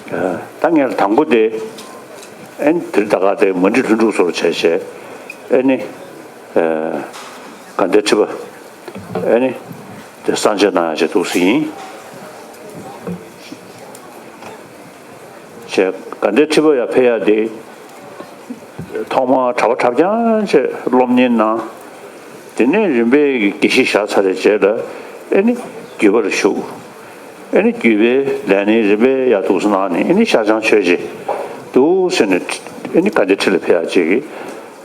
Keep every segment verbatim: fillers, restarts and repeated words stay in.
ད་ངས་དང་པོ་དེ་ཨེ་ནི་དེ་རིང་ད་ག་དེ་མ་འགྲིག་ལྷུན་གྲུབ་བཟོ་འདྲ་བྱས་བྱས་ཨེ་ནི་དགའ་ལྡན་ཁྲི་པ་ཨེ་ནི་དེ་གསང་མཇལ་གནང་ཡག་བྱས་འདུག་ཟེར་ཡིན། བྱས་དགའ་ལྡན་ཁྲི་པ་ཡར་ཕེབས་ཡག་དེ་ཐོག་མར་གྲྭ་པ་གྲྭ་རྐྱང་བྱས་སློབ་གཉེར་གནང་། དེ་ནས་རིམ་པས་དགེ་བཤེས་བཞག་ཚར་བའི་རྗེས་ལ་ཨེ་ནི་བརྒྱུད་པར་ཞུགས། ཨེ་ནི་བརྒྱུད་པའི་ལས་སྣེ་རིམ་པས་ཡར་འདུག་སེ་གནང་ནས་ཨེ་ནི་ཤར་བྱང་ཆོས་རྗེ་འདུག་སེ་ནས་ཨེ་ནི་དགའ་ལྡན་ཁྲི་ལ་ཕེབས་ཡག་ཅིག་གི་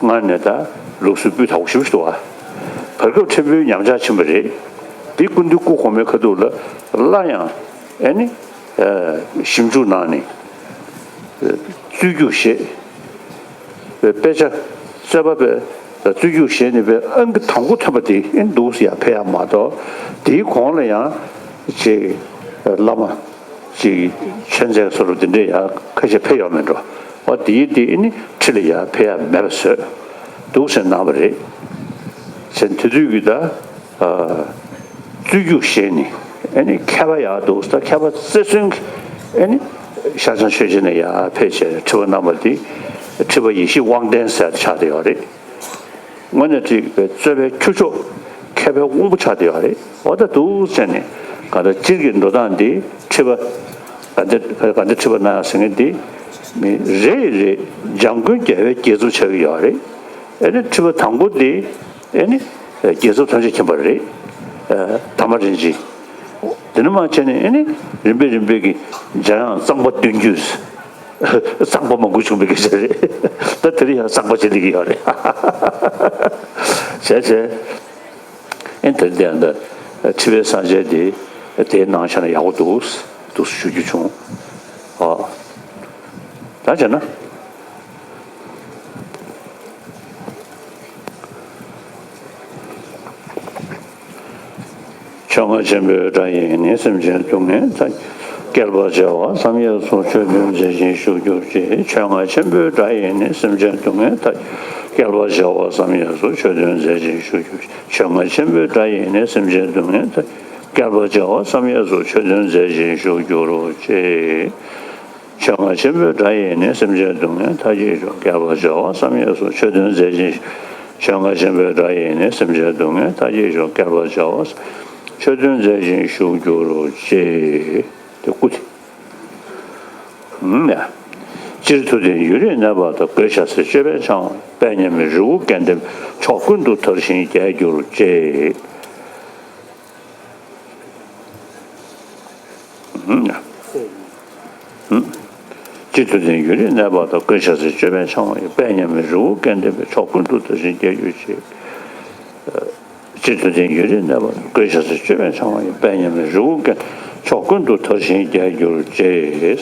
སྔར་ནས་ད་ལུགས་སྲོལ་སྤུས་དག་པོ་ཞེ་པོ་ཞིག་འདུག་ཨ། བར་སྐབས་ཕྲན་བུ་ཉམས་ཆག་ཕྱིན་པ་རེད། དེ་སྐུ་མདུན་སྐུ་གོང་མའི་ཁ་ཐུག་ལ་སླར་ཡང་ཨེ་ནི་ཞིབ་འཇུག་གནང་ནས་རྩོད་རྒྱུགས་བཞེས། དཔེ་ཆ་རྩོད་པ་པའི་རྩོད་རྒྱུགས་བཞེས་ནས་པའི་ཨང་ཀི་དང་པོ་ཐོན་པ་དེ་ཨེ་འདུག་སེ་ཡར་ཕེབས་ཡག་མ་གཏོགས་དེའི་གོང་ལ་ཡང་ཅིག་བླ་མ་ཅིག་ཆོས་མཛད་བཟོ་འདྲ་དེ་འདྲས་ཡར་ཁ་ཤས་ཕེབས་ཡོད་མེད་འགྲོ། འོ་དེའི་དེ་ཨེ་ནི་ཁྲི་ལ་ཡར་ཕེབས་ཡག་མེད་པ་བཟོས་འདུག་སེ་གནང་བ་རེད། ཟེར་དེ་དུས་ཀྱི་ད། རྩོད་རྒྱུགས་བཞེས་ནས་ཨེ་ནི་མཁས་པ་ཡག་འདུག་ད་མཁས་པ་རྩེར་སོན་གྱི་ཨེ་ནི་ཤར་བྱང་ཆོས་རྗེ་ནས་ཡར་ཕེབས་བྱས་ཁྲི་པ་གནང་བ་འདི་ཁྲི་པ་ཡེ་ཤེས་དབང་ལྡན་ཟེར་ཆགས་བསྡད་ཡོད་རེད། དངོས་གནས་ཁྲི་པའི་རྩོད་པའི་ཁྱུ་མཆོག་མཁས་པའི་དབང་པོ་ཆགས་བསྡད་ཡོད་རེད། འོ་ད་འདུག་བྱས་ནས་ག་ད་སྤྱིར་གྱི་འགྲོ་སྟངས་འདི་ཁྲི་པ་དགའ་ལྡན་དགའ་ལྡན་ཁྲི་པ་གནང་ཡག་ཟེར་མཁན་འདི་མི་རེ་རེ་འཇམ་མགོན་རྒྱལ་བའི་རྒྱལ་ཚབ་ཆགས་ཀྱི་ཡོད་རེད། ཨེ་ནི་ཁྲི་པ་དང་པོ་འདི་ཨེ་ནི་རྒྱལ་ཚབ་ཐམས་ཅད་མཁྱེན་པ་རེད། ཨ་དར་མ་རིན་ཆེན། དེ་ནས་མར་བྱས་ནས་ཨེ་ནི་རིམ་པས་རིམ་པས་ཀྱི་འཇམ་དབྱངས་གཙང་པ་བདུན་བརྒྱུད། གཙང་པ་མང་པོ་བྱུང་བའི་སྐད་ཆ་རེད། ད་དེ་རིང་ཡང་གཙང་པ་བྱེད་བསྡད་ཀྱི་ཡོད་རེད། བྱས་བྱས། ཨེ་ད་དེ་ཡང་ད་ཁྲི་པའི་གསང་མཇལ་དེ་དེའི་ནང་བཞག་ན་ཡག་པོ་འདུག་འདུག་ཞུ་རྒྱུ་བྱུང་། ཨ་ད་བྱས་ན། ཆོས་རྔ་ཆེན་པོའི་སྒྲ་ཡིས་ནི་སེམས་ཅན་སྡུག་བསྔལ་མཐའ། བསྐལ་པ་བྱེ་བ་ཙམ་ཡས་སུ་ཆོས་སྟོན་མཛད་ཅིང་བཞུགས་གྱུར་ཅིག་ཆོས་རྔ་ཆེན་པོའི་སྒྲ་ཡིས་ནི་སེམས་ཅན་སྡུག་བསྔལ་མཐའ། བསྐལ་པ་བྱེ་བ་ཙམ་ཡས་སུ་ཆོས་སྟོན་མཛད་ཅིང་བཞུགས་གྱུར་ཅིག་ཆོས་རྔ་ཆེན་པོའི་སྒྲ་ཡིས་ནི་སེམས་ཅན་སྡུག་བསྔལ་མཐའ། བསྐལ་པ་བྱེ་བ་ཙམ་ཡས་སུ་ཆོས་སྟོན་མཛད་ཅིང་བཞུགས་གྱུར་ཅིག་ཆོས་རྔ་ཆེན་པོའི་སྒྲ་ཡིས་ནི་སེམས་ཅན་སྡུག་བསྔལ་མཐའ་ཡས་ཤོག་བསྐལ་པ་བྱེ་བ་ཙམ་ཡས་སུ་ཆོས་སྟོན་མཛད་ཅིང་། ཆོས་རྔ་ཆེན་པོའི་སྒྲ་ཡིས་ནི་སེམས་ཅན་སྡུག་བསྔལ་མཐའ་ཡས་ཤོག་བསྐལ་པ་བྱེ་བ་ཆོས་སྟོན་མཛད་ཅིང་བཞུགས་གྱུར་ཅིག་དེ་སྐུ་དེ། ཧུམ་ཡ། སྤྱིར་མཐུ་ལྡན་ཡུན་རིང་གནས་པ་དང་། གོས་ཞྭ་ཟས་ཅོད་པན་འཆང་བ་ཡི། དཔལ་མཉམ་མེད་རི་བོ་དགེ་ལྡན་པའི། ཕྱོགས་ཀུན་ཏུ་དར་ཞིང་རྒྱས་གྱུར་ཅིག་སྤྱིར་མཐུ་ལྡན་ཡུན་རིང་གནས་པ་དང་། གོས་ཞྭ་ཟས་ཅོད་པན་འཆང་བ་ཡི། དཔལ་མཉམ་མེད་རི་བོ་དགེ་ལྡན་པའི། ཕྱོགས་ཀུན་ཏུ་དར་ཞིང་རྒྱས་གྱུར་ཅིག་སྤྱིར་མཐུ་ལྡན་ཡུན་རིང་གནས་པ་དང་། གོས་ཞྭ་ཟས་ཅོད་པན་འཆང་བ་ཡི། དཔལ་མཉམ་མེད་རི་བོ་དགེ་ཕྱོགས་ཀུན་ཏུ་དར་ཞིང་རྒྱས་གྱུར་ཅིག